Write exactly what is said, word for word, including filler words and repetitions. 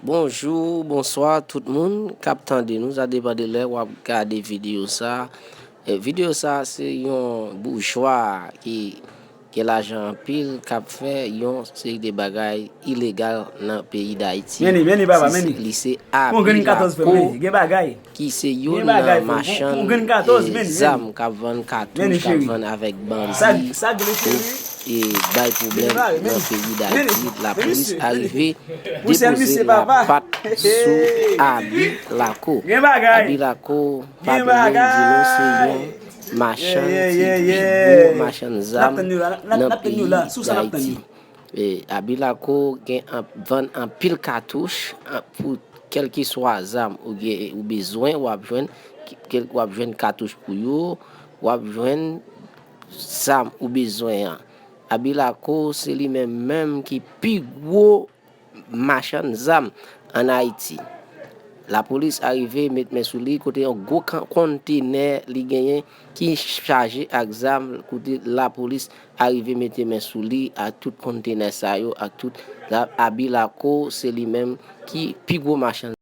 Bonjou, bonswa tout moun k ap tande nou, sa depann de lè w ap gade videyo sa. E, videyo sa se yon boujwa ki gen lajan anpil k ap fè yon seri de bagay ilegal nan peyi Dayiti. Meni, meni, papa, meni. Li se Abi Lako, ki se youn nan machann, e, zam k ap vann katouch, k ap vann avèk bandi pou, e, bay pwoblèm nan peyi Dayiti. Lapolis arive depoze lapat sou Abi Lako. Abi Lako, pa bliye m di nou, se yon machann ki pi gwo machann zam nan peyi Dayiti. E, Abi Lako gen an-, vann anpil katouch, an, pou kèlkeswa zam ou gen, ou bezwen, w ap jwenn, ki, kèl, w ap jwenn katouch pou yo, w ap jwenn zam ou bezwen an. Abi Lako, se li menm menm ki pi gwo machann zam ann Ayiti. Lapolis arive met men sou li, kote yon gwo kan-, kontenè li genyen ki chaje ak zam, kote lapolis arive mete men sou li ak tout kontenè sa yo, ak tout zam. Abi Lako, se li menm ki pi gwo machann